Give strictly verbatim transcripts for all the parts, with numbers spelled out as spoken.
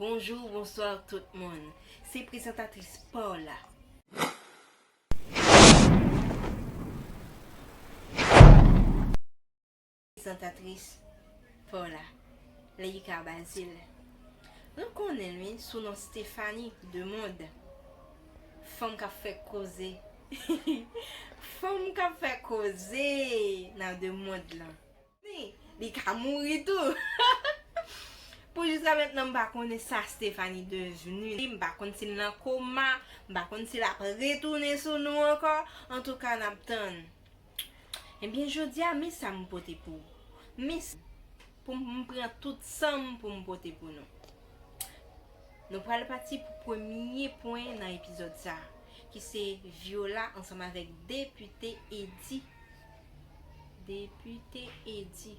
Bonjou, bonswa tout moun. Se prezantatris pa w la. Prezantatris pa w la, Leïka Bazile. Nou konnen l, wi, sou non Stephanie Demonde. Fanm k ap fè koze. Fanm k ap fè koze nan Demonde lan. Li, li ka mouri tou. Pou jiska mentnan, m pa konnen sa Stephanie devni. M pa konn si l nan koma, m pa konn si l ap retounen sou nou ankò. Antouka, n ap tann. Ebyen, jodi a, men sa m pote pou ou. Men s-, pou m, m pran tout san m pou m pote pou nou. Nou pral pati pou premye pwen nan epizòd sa, ki se Viola ansanm avèk depite Eddy. Depite Eddy.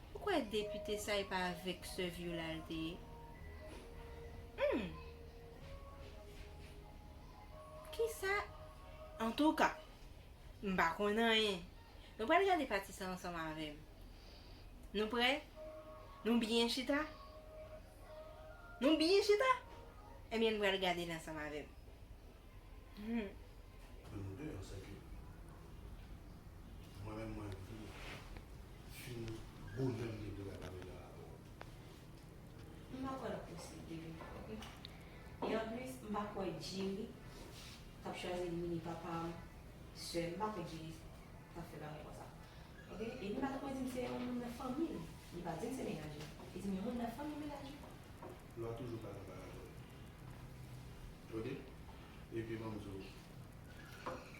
Ou kwè depite sa e pa avèk sè Viola l te ye? Hmm. Kisa? Antouka, m pa konn anyen. Nou pral gade pati sa ansanm avè m. Nou prè? Nou byen chita? Nou byen chita? Ebyen, n pral gade l ansanm avè m. Hmm. Ann nou deyò, sèke mwen menm, mwen vle fini bonè m te vle lakay la avè w. M pa kwè l ap posib, bebe, oke? E anplis, m pa kwè Jerry t ap chwazi elimine papa m, sè m, m pa kwè Jerry t ap fè bagay konsa. Oke? Epi m pa t ap di m se yon moun nan fanmi l. Li pa di m se mennaj li. Li di m yon moun nan fanmi mennaj li. Lwa toujou pa nan parabòl. Oke? Epi ban m di w,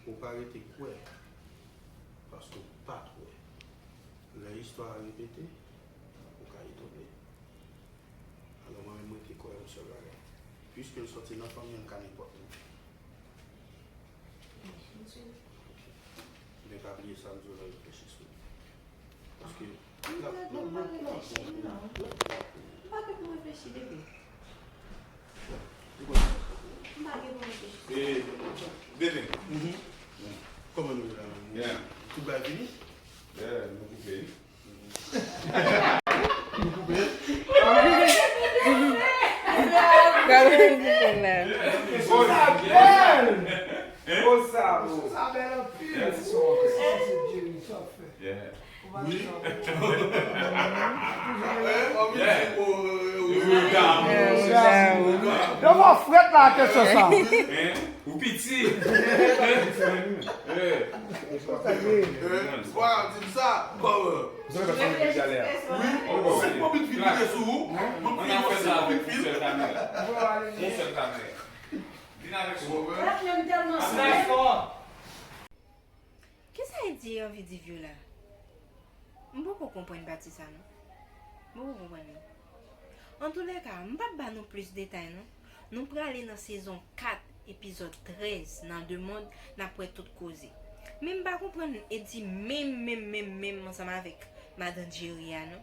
ou pa rete kwè, paske w pa t wè. Lè istwa a repete, ou ka etone. Alò, mwen menm, mwen te kwè yon sèl bagay. Piske l sòti nan fanmi an, l ka nenpòt moun. Men pa bliye sa m di w nan reflechi sou li. Paske, m pa gen pou m reflechi, non. M pa gen pou m reflechi, bebe. M pa gen pou m reflechi. Eh, bebe. Kòman nou ye la menm? Tout bagay fini? Yeah, nou koupe. Sa bèl! Sa bèl anpil! Wi. Yo va frèt la kesyon sa. Ou piti. Di m sa. Wi, senk mobit fil li te sou ou. Mwen fè sa avèk yon sèl kamera. Yon sèl kamera. Vin avèk sou. Kisa Eddy anvi di Viola? M poko konprann pati sa non. M poko konprann li. Antoulèka, m p ap ba nou plis detay non. Nou prale nan sezon kat, epizòd trèz nan Demonde, n ap wè tout koze. Men m pa konprann Eddy menm, menm, menm, menm ansanm avèk madan Jerry a non.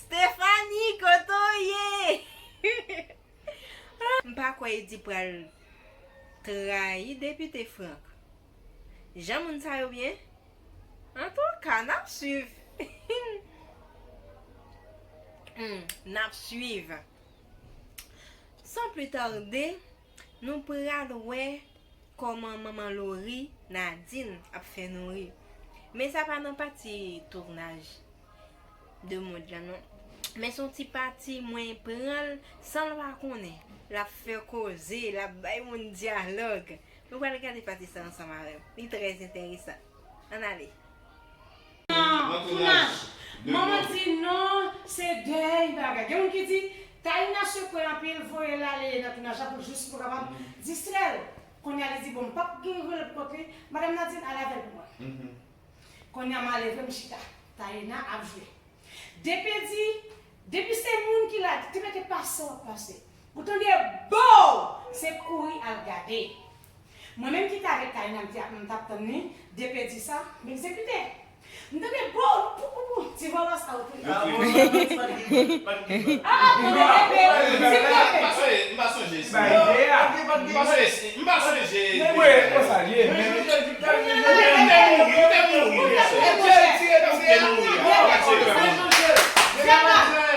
Stephanie, kote w ye? M pa kwè Eddy pral trayi depite Frank. Jan moun sa yo byen? Antouka, n ap swiv. Hmm, n ap swiv. San pli tade, nou pral wè kòman manman Lori, Nadine, ap fè nouri. Men sa pa nan pati tounaj Demonde la non. Men se yon ti pati mwen pran l san l pa konnen. L ap fè koze, l ap bay moun dyalòg. Nou pral gade pati sa ansanm avè m. Li trè enteresan. Ann ale. Nan tounaj. Manman di non, se dèy bagay. Gen moun ki di, Taïna sekwe anpil, voye l ale nan tounaj la pou jis pou kapab distrè l. Kounye a li di, bon, m p ap gen rele pou kont li. Madanm Nadine, al avè l pou mwen. Kounye a m ale vre, m chita. Taïna ap jwe. Depi di, depi se moun ki la, te mete pase w ap pase. Ou tande bow! Se kouri al gade. Mwen menm ki te avèk Taïna, m te ap, m t ap tann li, Depe di sa, m egzekite. M tande bow, pou, pou, pou, ti vòlò sa ou tou. Ah, bon, pa t gen, pa t gen. Ah, tande, Depe, ti Depe. M pa sonje, m pa sonje si. M pa sonje si, m pa sonje. Wi, konsa l ye, men. Ou te mouri, ou te mouri, mesye. Ou te mouri, ou te mouri. Ou te mouri.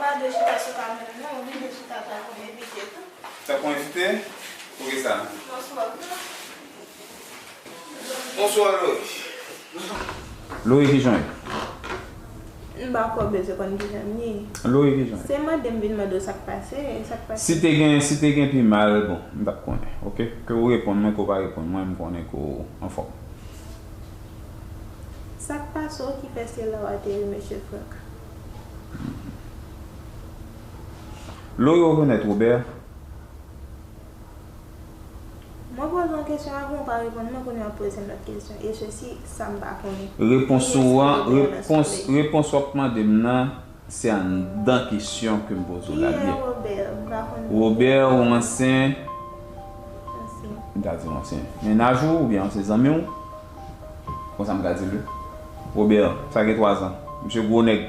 pa dwe chita sou kamera, non, ou vin chita tankou envite tou. Tankou envite? Poukisa? Bonswa. Bonswa, Lori. Lori, kijan w ye? M pa kwè w bezwen konn kijan m ye. Lori, kijan w ye? Se mande m vin mande w sa k pase, sa k pase. Si te gen, si te gen pi mal, bon, m t ap konnen, oke? Ke w reponn mwen, ke w pa reponn mwen, m konnen ke w anfòm. Sa k pase w ki fè se la w ateri, mesye Frank? Lori, ou rekonèt Robert? Mwen poze yon kesyon. Kesyon avan w pa reponn mwen, kounye a w ap poze m lòt kesyon. E sesi, sa m pa konnen. Repons ou an, repons, repons w ap mande m nan, se anndan kesyon ke m poze w la, li ye. Robert, m pa konn. Robert, ou ansyen. Ansyen. M ta di w ansyen. Mennaj ou, oubyen ansyen zanmi w? Konsa m ka di l, wi. Robert, sa gen twa zan. Misye gwo nèg.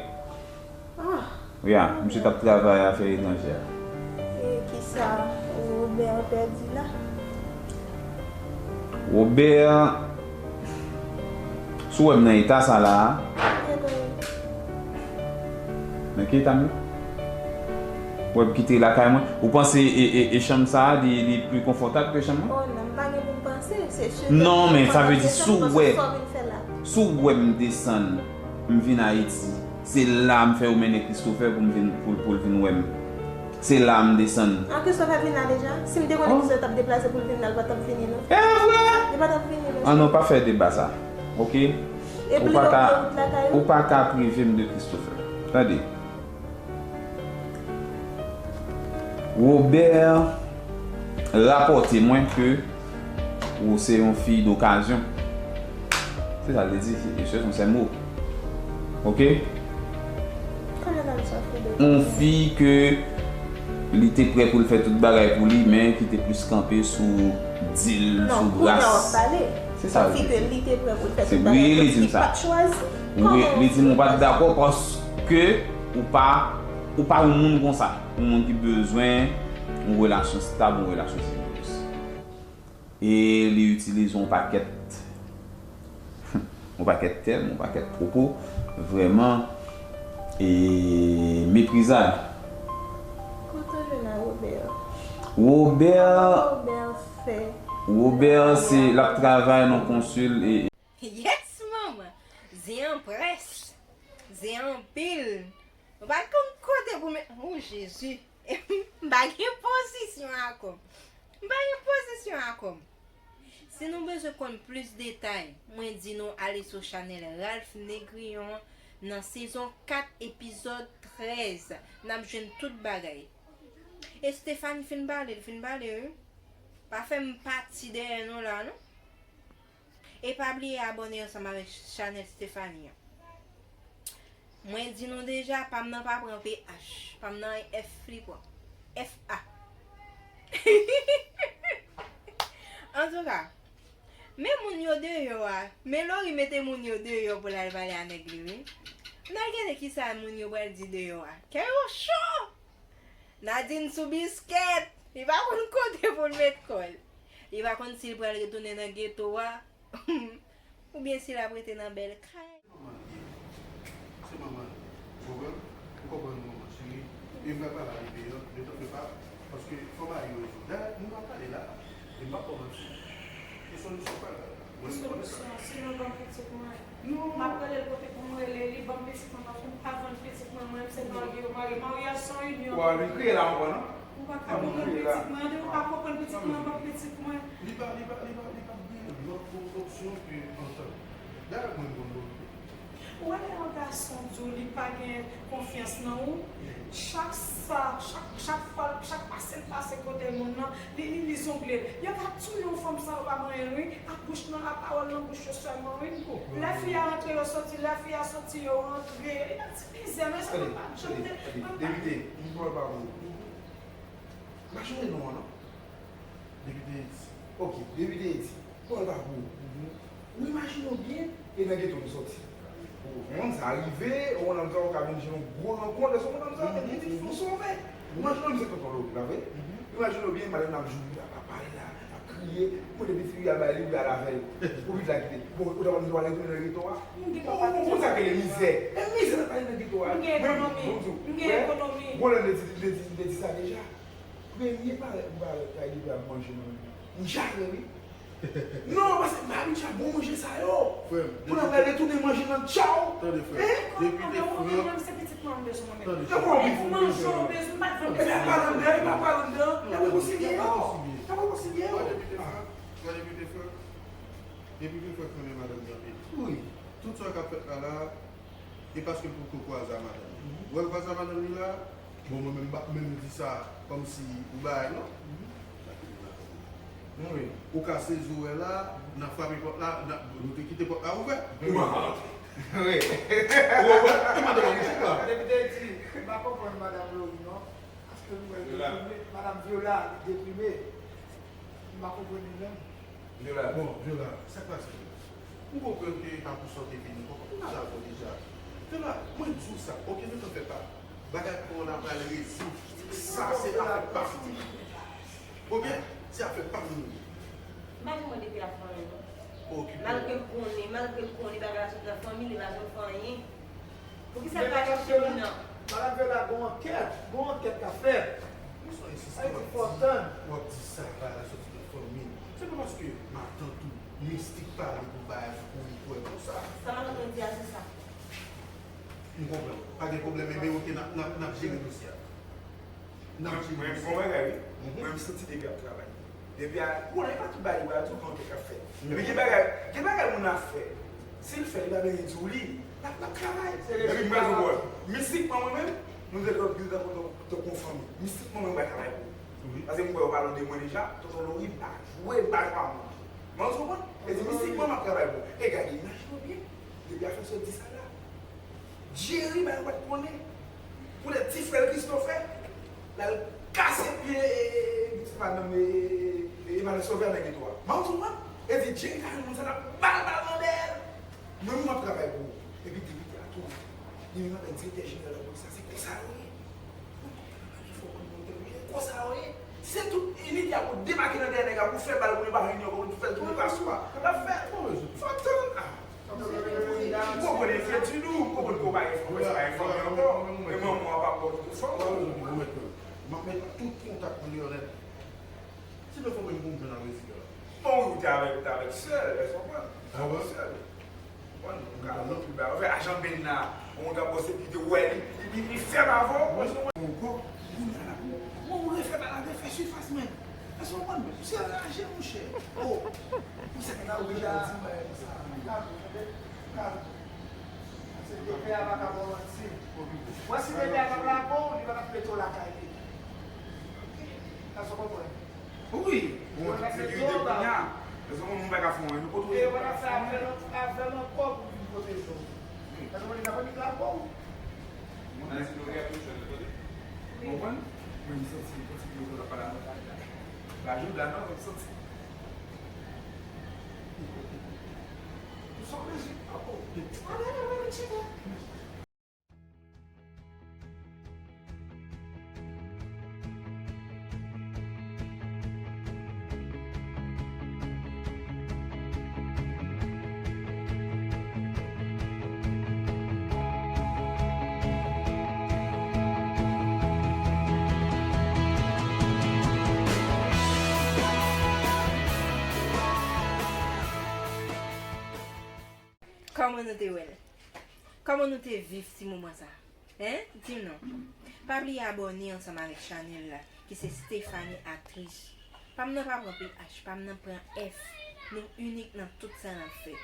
Ah. Ya, misye t ap travay afè etranjè a. E kisa Robert pèdi la? Robert, si w wè m nan eta sa la a, nan ki eta m ye? W wè m kite lakay mwen? Ou panse e, e, e chanm sa a, li, li pli konfòtab ke chanm mwen? Oh non, m pa gen pou m panse, se sou. Non, men sa vle di si w wè, si w wè m desann, m vin Ayiti. Se la m fè yo mennen Christopher pou m vin, pou, pou l vin wè m. Se la m desann. An Christopher vin la deja? Si m te konnen Christopher t ap deplase pou l vin la, l pa t ap vini non. E vre? Li pa t ap vini non. An non, pa fè deba sa. Oke? Ou pa ka, ou pa ka prive m de Christopher. Tande. Robert rapòte mwen ke ou se yon fi dokazyon. Se sa l te di, se, se yon sèl mo. Oke? Kòman sa, yon fi dokazyon? Yon fi ke li te prè pou l fè tout bagay pou li, men ki te plis kanpe sou dil, sou bras. Non, kounye a w ap pale. Se sa l te di. Yon fi ke li te prè pou l fè tout bagay pou li, ki pa t chwazi. Wi, li di m ou pa t dakò paske ou pa, ou pa yon moun konsa. Yon moun ki bezwen yon relasyon stab, yon relasyon serye. E li itilize yon pakèt, yon pakèt tèm, yon pakèt pwopo vrèman, e, meprizab. Kote w jwenn a Robert? Robert, Robert fè. Robert, se, l ap travay nan konsil e, Yes, manman! Zen an près! Zen an anpil! M pa t konn kote pou met. Oh, Jezi! M pa gen pozisyon ankò. M pa gen pozisyon ankò. Si nou bezwen konn plis detay, mwen di nou ale sou chanèl Ralph Negrion nan sezon kat, epizòd trèz. N ap jwenn tout bagay. E Stephanie fin pale, l fin pale, wi. Pa fè m pati dèyè nou la, non. E pa bliye abòne ansanm avèk chanèl Stephanie an. Mwen di nou deja, pa m nan pa pran P H, pa m nan F li pran. F A. Antouka, men moun yo deyò a, men Lori mete moun yo deyò pou l al pale a nèg li, wi. N al gade kisa moun yo pral di deyò a. Kè yo cho! Nadine sou biskèt! Li pa konn kote pou l met kò l. Li pa konn si l pral retounen nan geto a, oubyen si l ap rete nan bèl kay. Manman l ye. Se manman l ye. Ou konprann? Ou konprann, manman cheri? E m pral pale avèk li deyò, ne t'en fais pas, paske fò m al yon jou. Dayè, nou pral pale la, e m p ap ba w manti. E solisyon m pral bay la. Mwen, m konnen sa. Ki solisyon? Sinon, ban m pitit mwen. Non. M ap rele l kote pou m rele li, ban m pitit mwen, paske m pa vann pitit mwen, mwen menm se marye yo marye. Maryaj se yon inyon. Wa vin kriye la ankò, non? Ou pa ka ban mwen pitit mwen, ou pa konprann pitit mwen, ban m pitit mwen. Li pa, li pa, li pa, li pa gen lòt opsyon ke antann. Dayè, mwen, m konn Lori. Ou wè lè yon gason di w li pa gen konfyans nan ou, chak sa, chak, chak fwa, chak pase l pase kote moun nan, li, li, li zongle l. Yo ka touye yon fanm san yo pa manyen l, wi, ak bouch nan, ak pawòl nan bouch yo sèlman, wi. Lè fi a rantre, yo soti, lè fi a soti, yo rantre. Li nan ti mizè, men sa mwen pa janm te, mwen pa. Depite, m pral ba ou. M pa chonje non an, non. Depite Edi. Ok, depite Edi. Pòl pa pou ou. Ou imajine w byen, e nan geto nou sòti. Ou konprann sa rive, ou konprann sa, ou ka vin jwenn yon gwo rankont, èske ou konprann sa, epi ou sove. Ou imajine w, misye tonton Lori, pa vre? Imajine w byen, madanm nan ap joure la, ap pale la, ap kriye, ou mande pitit li al bay li, ou al avè l. Ou vin la kite. Bon, ou ta konn dwa retounen nan geto a? Ou konn sa k rele mizè. Men mizè n ap pale nan geto a. M gen ekonomi. M gen ekonomi. Bon, lè m te di, m te di, m te di sa deja. Premye parèt m parèt kay li pou y ap manje mwen menm. M jare wi. Non, paske m pa abitye a bon manje sa yo. Frè m, pou n ap retounen manje nan tchaw. Tande, frè m. Depite Frank. Mwen menm se pitit mwen m bezwen mwen menm. Tande, frè m. E pou manje w bezwen, m pa t vann. E pa pale anndan, e pa pale anndan. N ap rekonsilye yo. N ap rekonsilye yo. Wè depite Frank. Wè depite Frank. Depite Frank renmen madanm li anpil. Wi. Tout sa k ap fèt la la, e paske l poko kwaze a madanm li. Ou wè l kwaze a madanm li la, bon, mwen menm m p ap menm di sa kòmsi ou bagay, non. Wi. Ou ka sezi w wè la, n a frape pòt la, n a, nou te kite pòt la ouvè. Wi. Ou pa ka rantre. Wi. Ou konprann? E madanm an mouche la. Depi te di, m pa konprann madanm Lori non. Paske m wè l deprime, madanm Viola li deprime. M pa konprann li menm. Viola. Bon, Viola, sa k pase? M konprann ke e pa pou sa w te vini. Konprann m al avè w deja. Viola, mwen di w sa, oke, nou t ap fè pa. Bagay pou w la pral rezoud. Sa se afè pa m. Oke? Se afè pa m li ye. M pa janm wè depi ap fè anyen non. Okipe w. Malgre l konnen, malgre l konnen bagay la sot nan fanmi l, li pa janm fè anyen. Poukisa l pa chèche moun nan? Madanm Viola gon ankèt, gon ankèt k ap fèt. Ou sonje si w ap di, w ap di sa bagay la soti nan fanmi l. Se pa paske matant ou mistik pale pou bagay la pou li kwè konsa. Sa matant mwen di a se sa. M konprann. Pa gen pwoblèm, ebyen oke, n ap, n ap, n ap jere dosye a. N ap jere dosye a. Mwen, mwen, mwen, wi. Mwen, m santi depi ap travay. Depi a, bon, e pa tout bagay li pral di w, gen yon kèk ap fèt. Epi gen bagay, gen bagay moun ap fè. Si l fè, li pa bezwen di w li. L ap, l ap travay. Epi m pa konprann. Mistikman mwen menm, nou te lòt biwo tankou, tankou yon fanmi. Mistikman mwen, m pral travay pou ou. Paske m kwè w pale de mwen deja, tonton Lori, m pa jwe, m pa jwe a moun. Mwen, ou konprann? E di mistikman m ap travay pou ou. E gade, imajine w byen. Depi a fè sot di sa la. Jerry, ba yo pa t konnen. Pou lè ti frè l Christopher, l al kase pye, e, e, e, se pa nanm, e, e, e, Emmanuel Sauveur nan geto a. Mwen, ou konprann? E di Jerry ka jwenn moun sa l ap ba l bal nan dèyè l. Mwen, mwen ap travay pou ou. Epi depite a tou, li menm ap direktè jeneral lapolis la, se konsa yo ye. Mwen, mwen, mwen, fò mwen, mwen, mwen, konsa yo ye. Se tout inite a pou debake nan dèyè nèg la, pou fè bal, pou li pa jwenn yo, pou fè l tounen paswa. L ap fè. Fò tann. Ah. Ou konprann enkyetid ou, ou konprann ke w pa gen fanm, se pa gen fanm ankò. E manman w ap ap ba w tout fanm. M ap met tout kontak mwen deyò nèt. Si nou fè mwen pou m jwenn nan rezidan. Bon, wi, ou te avèk, ou te avèk sè l, èske w konprann? Avèk sè l. Konprann? Ou ka antre ba, ou fè ajan Ben la, ou ka bò sekirite, ou wè li, li, li, li fèb avè w, èske w konprann? Ankò, kounye a la, ou, ou refè bal la, refè sifas, men. Èske w konprann? Misye raje, monchè. Oh, pou sa ki ta oblije di bagay konsa. Kalm, tande? Kalm. Paske D P A pa ka ba w manti. Mwen, si D P A pa lakay ou, li pa ka mete w lakay li. Èske w konprann? Wi. Bon, sekirite kounye a. Èske w konprann, moun pa ka fè w anyen. Nou kote w ye, pa ka fè w anyen. Avè l ankò pou vin pwoteje w. Èske w konprann, li ka fè nèg la ba w. Mwen, si nou gen tou jwenn kote. Ou konprann? Mwen, m santi, m santi ke yo la pa la nan kay la. La jouda non, m santi. Ou sot rejim, papa. Ale, ale, ale, tcheke. Kòman nou te wè l? Kòman nou te viv ti moman sa? Hein? Di m non. Pa bliye abòne ansanm avèk chanèl la, ki se Stephanie Actrice. Pa m nan pa pran P H, pa m nan pran F. Nou inik nan tout sa n ap fè.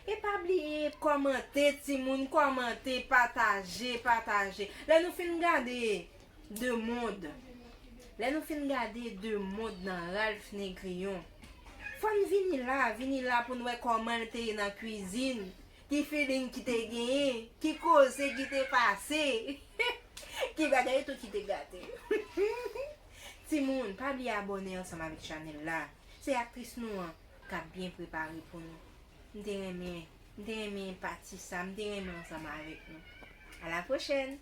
E pa bliye kòmante, timoun, kòmante, pataje, pataje. Lè nou fin gade de mond, lè nou fin gade de mond nan Ralph Negrion, fò n vini la, vini la pou n wè kòman l te ye nan kwizin, ki feeling ki te genyen, ki koze ki te pase, ki bagay tou ki te gate. Timoun, pa bliye abòne ansanm avèk chanèl la. Se aktris nou an k ap byen prepare pou nou. M te renmen, m te renmen pati sa, m te renmen ansanm avèk nou. A la pwochèn!